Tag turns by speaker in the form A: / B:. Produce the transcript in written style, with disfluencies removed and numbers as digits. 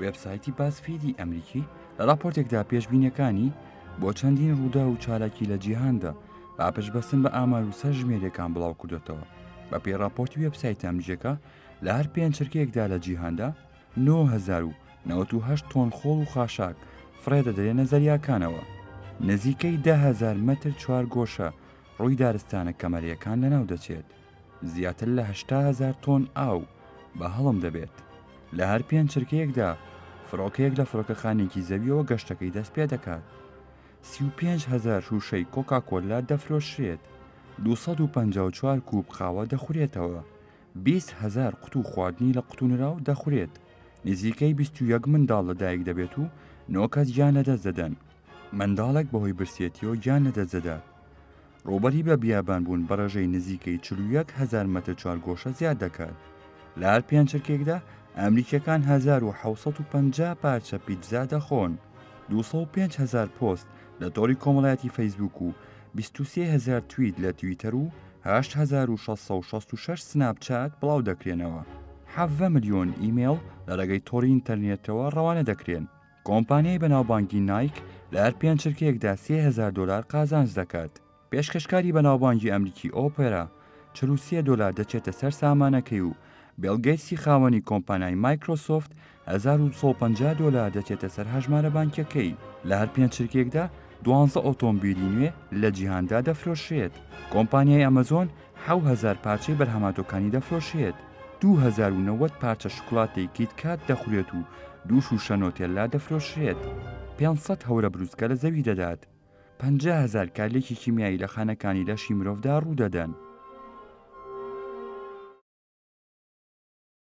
A: وێبسایتی بازفیدی ئەمریکی لە ڕاپۆرتێکدا پێشبینیەکانی بۆ چەندین ڕووداو و چالاکی لە جیهاندا بە پشتبەستن بە ئامار و سەرژمێریەکان بڵاوکردۆتەوە. بەپێی ڕاپۆرتی وێبسایتە ئەمریکیەکە لە هەر پێنج چرکەیەکدا لە جیهاندا 9098 تۆن خۆڵ و خاشاک فڕێدەدرێنە زەریاکانەوە. نزیکەی 10,000 مەتر چوارگۆشە ڕووی دارستانە کەمەرییەکان لەناو دەچێت. زیاتر لە 80,000 تۆن ئاو بە هەڵم دەبێت. لە هەر پێنج چرکەیەکدا فڕۆکەیەک لە فڕۆکەخانێکی زەویەوە گەشتەکەی دەست پێدەکات. 35,000 شووشەی کۆکاکۆلا دەفرۆشرێت. 254 کوپ قاوە دەخورێتەوە. 20,000 قوتوو خواردنی لە قوتونراو دەخورێت. نزیکەی 21 منداڵ لەدایک دەبێت و نۆ کەس گیان لەدەست دەدەن. منداڵێک بەهۆی برسێتیەوە گیان لەدەست دەدات. ڕووبەری بە بیابانبوون بە ڕێژەی نزیکەی 41 هەزار مەتر چوارگۆشە زیاد دەکات. لە هەر پێنج چرکەیەکدا ئەمریکییەکان 1750 پارچە پیتزا دەخۆن. 205 هەزار پۆست لە تۆڕی کۆمەڵایەتی فەیسبووک و 23 هەزار تویت لە تویتەر و 8666 سناپ چات بڵاو دەکرێنەوە. 17 ملیۆن ئیمەیڵ لە ڕێگەی تۆڕی ئینتەرنێتەوە ڕەوانە دەکرێن. کۆمپانیای بەناوبانگی نایک لە هەر پێنج چرکەیەکدا 3000 دۆلار قازانج دەکات. پێشکەشکاری بەناوبانگی ئەمریکی ئۆپێرا 43 دۆلار دەچێتە سەر سامانەکەی و بێڵ گەیتسی خاوەنی کۆمپانیای مایکرۆسۆفت 1250 دۆلار دەچێتە سەر هەژمارە بانکیەکەی. لە هەر پێنج چرکەیەکدا دوانزە ئۆتۆمبیلی نوێ لە جیهاندا دەفرۆشرێت. کۆمپانیای ئەمەزۆن 7000 پارچەی بەرهەماتۆکانی دەفرۆشێت. 2090 پارچە شوکولاتەی کیت کات دەخورێت و دوو شووشە نۆتێللا دەفرۆشرێت. 500 هەورە بروسکە لە زەوی دەدات. 50,000 کارلێکی کیمیایی لە خانەکانی لەشی مرۆڤدا ڕوودەدەن.